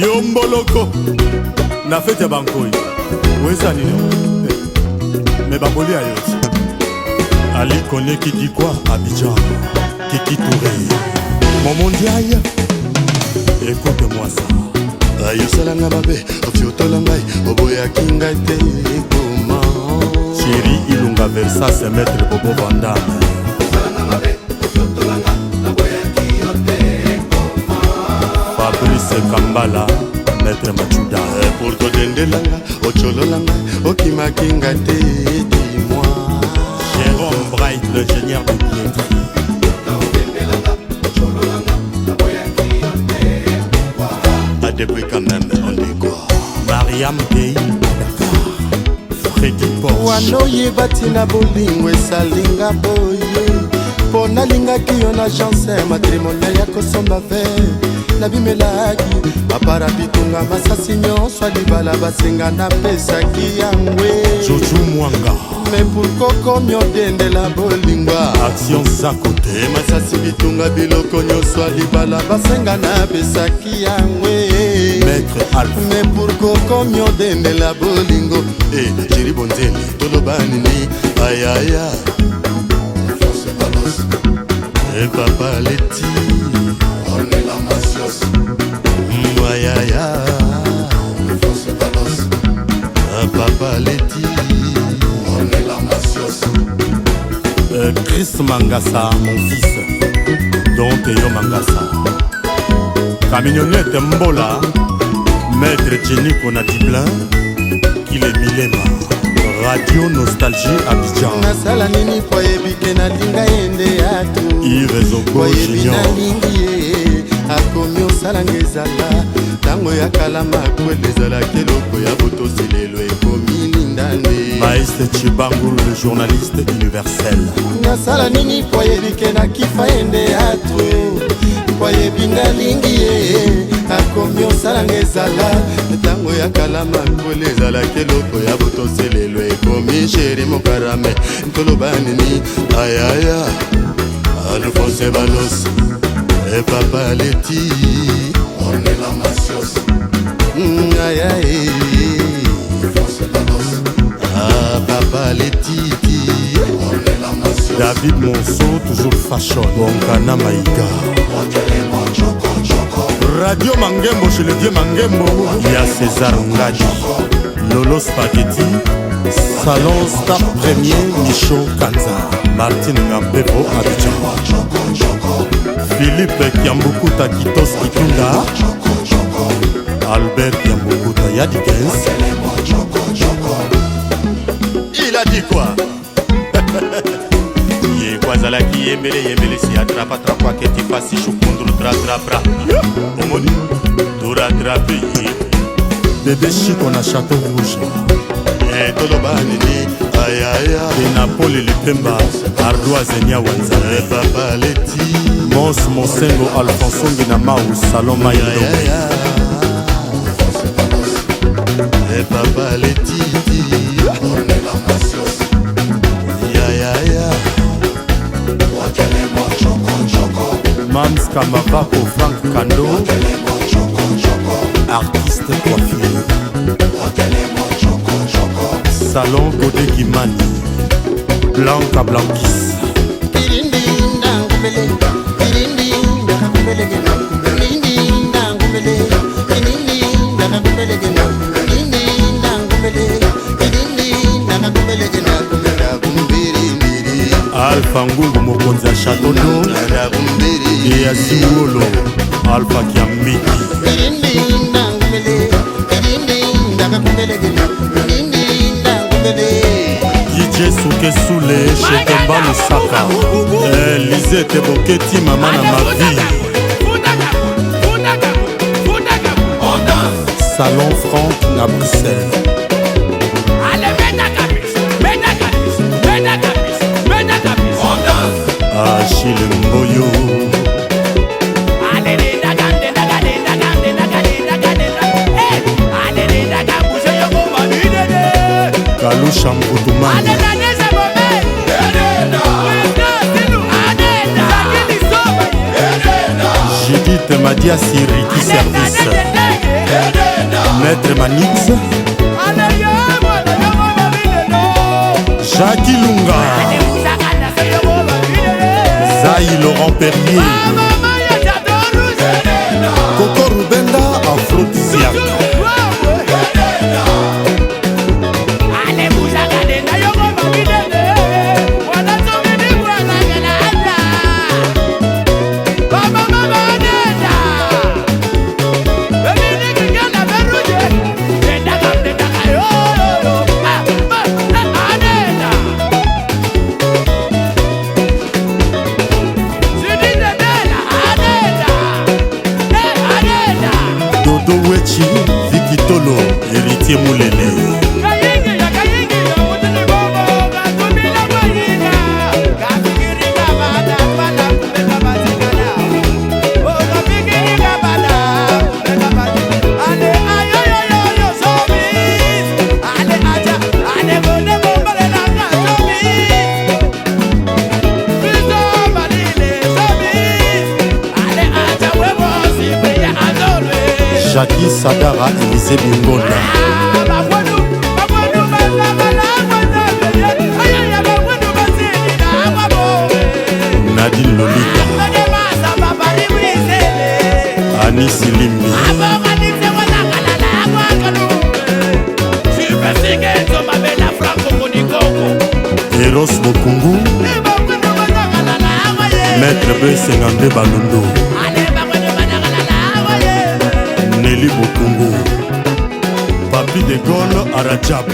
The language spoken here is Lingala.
Yo mboloko na fete ya bankoi oeza nini eh, me bakolia yo ti Ali Kone qui dit quoi Abidjan Kiki Touré Mon mondial écoute-moi ça. Ayosalanga mabe, ofiotola ngai, oboyaki ngai te ekoma. Thierry Ilunga Versas, Maître Bobo Vandame. Fabrice Kambala, Maître Machuda. Pour kodendelanga, otyololanga, okimaki ngai te, dis-moi. Jérôme Bright, l'ingénieur de billetterie. Ah, depuis quand même on dit quoi? Mariam Gay à Dakar. Freddy Porsche. Wana oyeba ntina bolingo esalinga boye, mpo nalingaki yo na agence matrimonial ya kosomba ve, nabimelaki bapara bitunga masasi nyonso ya libala basenga, napesaki yangwe. Jojo Mwanga. Me pourquoi komi odendela bolingwa? Action Zakote. E masasi bitunga biloko nyonso ya libala basenga, napesaki yangwe. Maître Alpha. Me pourquoi komi odendela bolingo? E jeri bonzeli, toloba nini? Ayaya e papa leti ayaya papa leti. Chris Mangassa, mon fils. Don Teo Mangassa. Camionnette Mbola. Maître Jenny Konatiblin. Kile Milema. Radio Nostalgie Abidjan. Nasala nini po ayebi ke nalinga ye nde atu? Yves Ogo Oyebi Junior. nalingi ye, akomi osalanga ezala. Ntango ya kala makwele ezalaki eloko ya botosi, lelo ekomi lindande. Maïs Chibangu, le journaliste universel. Nasala nini po ayebi ke nakifa ye nde atu? Po ayebi nalingi ye, akomi osalanga ezala. Ntango ya kala makwele ezalaki eloko ya botosi, lelo ekomi sheri mokarame. Toloba nini? Ayaya Alphonse Balos e papa leti. Ayaye ah papa letiti. David Monceau, toujours fashion. Bonkana Maïga. Radio Mangembo chez le vieux Mangembo. Il y a César Ngadi. Lolo Spaghetti. Salon Star Premier Michaud Kanza. Martine Ngampepo Abidjan. Philippe Kiambukuta Kitos Kitunda. Albert Kiambukuta Yadikens. Il a dit quoi? Ye kwazalaki yembele yembele si atrapa trapa keti fasi shukundru tra tra pra omoni toratrape ye. Bébé Chico na Château Rouge. Eh, toloba nini? Ayaya De Napoli Lipemba Ardoise Nia Wanzambe. Eh, papa leti. Mons Mosengo Alfonso Ngina Mau Salon Maïndo. Ayaya Eh, papa letiti. Yayaya Mams Kamabako Frank Kando Artiste coiffure Salon Godé Kimani Blanca Blankis. Alpha Ngungu mokonzi ya Château d'Eau Eyasi Wolo Alpha Kiamiki. DJ Suke Sule Chetemba Lusaka. Eh, Lisette Boketi mama na mavi. Salon Franck na Bruxelles. Achille Mboyo. Kalusha Mbutumani. Judith Madiasi Riki Service. Maître Manix, Jacques Ilunga, Zai Laurent Perrier, Coco Rubenda, Aphrodisiaque. Dodo Wechi, Vikitolo, Héritier Moulele. Jackie Sadara, Élisée Bingonda. Nadine Lolita. Annie Silimbi. Eros Bokungu. Maître B 52 Balondo. Nelly Bokungu. Papi de Gaulle Arajab.